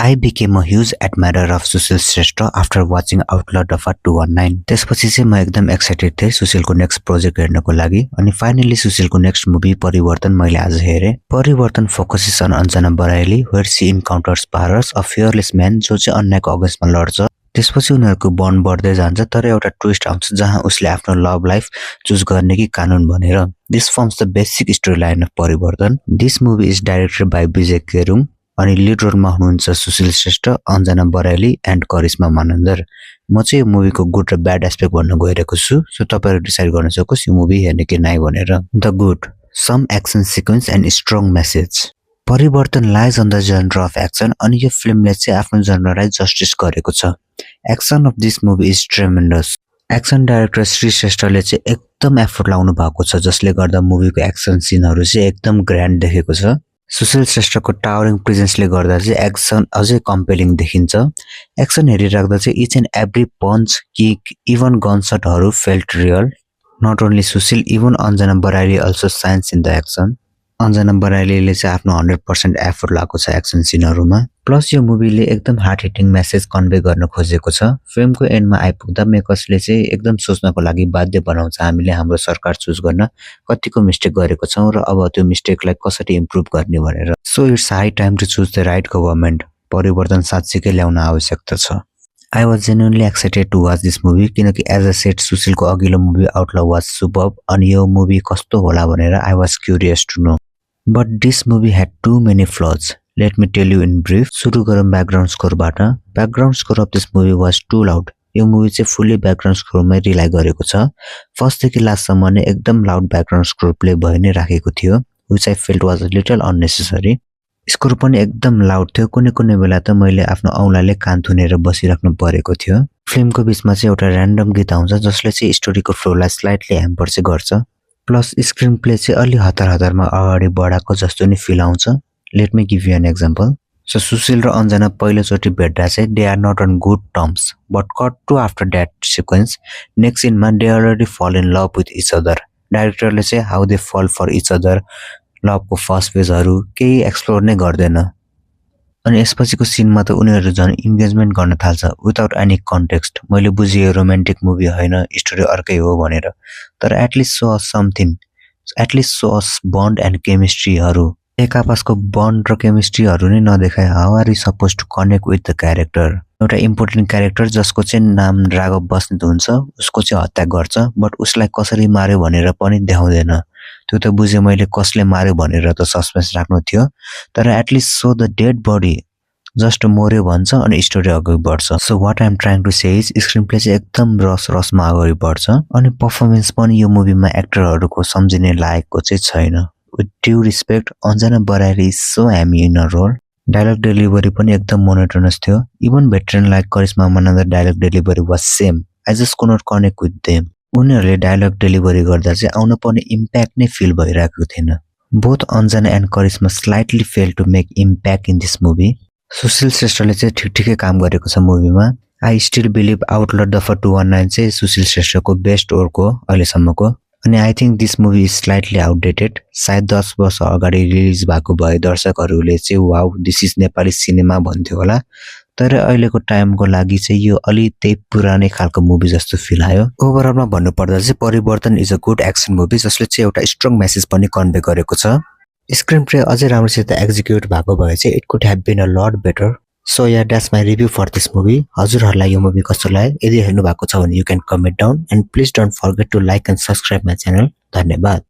I became a huge admirer of Sushil Shrestha after watching Outlaw Daffa 219. त्यसपछि चाहिँ म एकदम एक्साइटेड थिएँ सुशीलको नेक्स्ट प्रोजेक्ट हेर्नको लागि अनि फाइनली सुशीलको नेक्स्ट मुभी परिवर्तन मैले आज हेरेँ। Parivartan focuses on Anjana Baraili where she encounters Paras a fearless man जो चाहिँ अन्यायको अगेन्स्टमा लड्छ। त्यसपछि उनीहरूको बन्ड बढ्दै जान्छ तर एउटा ट्विस्ट आउँछ जहाँ उसले आफ्नो लभ लाइफ चुज गर्ने कि कानुन भनेर। This forms the basic story line of Parivartan. This movie is directed by Vijay Kerung अनि लिड रोलमा हुनुहुन्छ सुशील श्रेष्ठ, अन्जना बराइली एन्ड करिश्मा मानन्दर। म चाहिँ यो मुभीको गुड र ब्याड एस्पेक्ट भन्न गइरहेको छु, सो तपाईहरु डिसाइड गर्न सकोस् यो मुभी हेर्ने कि नाइ भनेर। The good, some action sequence and strong message. Parivartan lies on the genre of action अनि यो फिल्मले चाहिँ आफ्नो जनरलाई जस्टिस गरेको छ। Action of this movie is tremendous. Action director Shri श्रेष्ठले चाहिँ एकदम एफर्ट लाउनु भएको छ जसले गर्दा मुभीको एक्सन सिनहरु चाहिँ एकदम ग्रान्ड देखेको छ। सुशील श्रेष्ठको टावरिङ प्रेजेन्सले गर्दा चाहिँ एक्सन अझै कम्पेलिङ देखिन्छ। एक्सन हेरिराख्दा चाहिँ each and every punch, kick, even गनसटहरु felt real. Not only Sushil, even Anjana Baraili also shines in the action. अन्जना बराइलीले चाहिँ आफ्नो 100% एफर्ट लाएको छ एक्सन सिनहरुमा। प्लस यो मुभीले एकदम हार्ट हिटिङ मेसेज कन्भे गर्न खोजेको छ। फिल्मको एन्डमा आइपुग्दा मेकर्सले चाहिँ एकदम सोच्नको लागि बाध्य बनाउँछ हामीले हाम्रो सरकार चुज गर्न कतिको मिस्टेक गरेको छौं र अब त्यो मिस्टेकलाई कसरी इम्प्रुभ गर्ने भनेर। So it's high time to choose the right government. परिवर्तन साच्चैकै ल्याउन आवश्यकता छ। I was genuinely excited to watch this movie किनकि as I said सुशीलको अघिल्लो मुभी Outlaw was superb अनि यो मुभी कस्तो होला भनेर I was curious to know. But this movie had too many flaws. Let me tell you in brief. सुरु गरौँ background स्कोरबाट। Background score of this movie was too loud. यो मुभी चाहिँ फुल्ली ब्याकग्राउन्ड स्कोरमै रिलाइ गरेको छ। फर्स्टदेखि लास्टसम्म नै एकदम लाउड ब्याकग्राउन्ड स्कोर प्ले भइ नै राखेको थियो, which I felt was a little unnecessary. Score पनि एकदम लाउड थियो। कुनै कुनै बेला त मैले आफ्नो औँलाले कान थुनेर बसिराख्नु परेको थियो। फिल्मको बीचमा चाहिँ एउटा र्यान्डम गीत आउँछ जसले चाहिँ स्टोरीको फ्लोलाई स्लाइटली ह्याम्पर चाहिँ गर्छ। प्लस स्क्रिन प्ले चाहिँ अलि हतारमा अगाडि बढाएको जस्तो नि फिल आउँछ। Let me give you an example. So Sushil र अन्जना पहिलोचोटि भेट्दा चाहिँ they are not on good terms but cut to after that sequence next सिनमा they already fall in love with each other. डाइरेक्टरले चाहिँ how they fall for each other, लभको first पेजहरु केही एक्सप्लोर नै गर्दैन अनि यसपछिको सिनमा त उनीहरु झन् इन्गेजमेन्ट गर्न थाल्छ विदाउट एनी कन्टेक्स्ट। मैले बुझिए रोमान्टिक मुभी हैन, स्टोरी अर्कै हो भनेर, तर at least show us something, at least show us bond and केमिस्ट्रीहरु। एक आपसको बन्ड र केमिस्ट्रीहरु नै नदेखाए how are you supposed to connect with the character. एउटा इम्पोर्टेन्ट क्यारेक्टर जसको चाहिँ नाम राघव बस्नेत हुन्छ उसको चाहिँ हत्या गर्छ बट उसलाई कसरी मार्यो भनेर पनि देखाउँदैन। त्यो त बुझे मैले कसले मार्यो भनेर त सस्पेन्स राख्नु थियो, तर at least so the dead body just मोर्यो भन्छ अनि स्टोरी अगाडि बढ्छ। So what I am trying to say is screen play चाहिँ एकदम रसमा अगाडि बढ्छ अनि परफर्मेन्स पनि यो मुभीमा एक्टरहरुको सम्झिने लायकको चाहिँ छैन। With due respect, Anjana Baraili is so hammy in a role. Dialogue delivery पनि एकदम मोनोटोनस थियो। Even veteran like Karishma Manandhar dialogue delivery was same. I just could not connect with them. उनीहरुले डायलग डेलिभरी गर्दा चाहिँ आउन पर्ने इम्प्याक्ट नै फिल भइरहेको थिएन। Both Anjana and Karishma slightly fail to make impact in this movie. Sushil श्रेष्ठले चाहिँ ठिकै काम गरेको छ मुभीमा। आई स्टिल बिलिभ आउटलॉ दफा 219 चाहिँ सुशील श्रेष्ठको बेस्ट वर्क हो अहिलेसम्मको अनि I think this movie is slightly outdated. सायद 10 वर्ष अगाडि रिलिज भएको भए दर्शकहरूले चाहिँ wow this is Nepali cinema भन्थ्यो होला, तर अहिलेको टाइमको लागि चाहिँ यो अलि त्यही पुरानै खालको मुभी जस्तो फिल आयो। ओभरअलमा भन्नुपर्दा चाहिँ परिवर्तन is a good action movie जसले चाहिँ एउटा स्ट्रङ मेसेज पनि कन्भे गरेको छ। स्क्रिन प्ले अझै राम्रोसित एक्जिक्युट भएको भए चाहिँ it could have been a lot better. So yeah that's my review for this movie. हजुरहरूलाई यो मुभी कस्तो लाग्यो? यदि हेर्नु भएको छ भने you can comment down and please don't forget to like and subscribe my channel. धन्यवाद।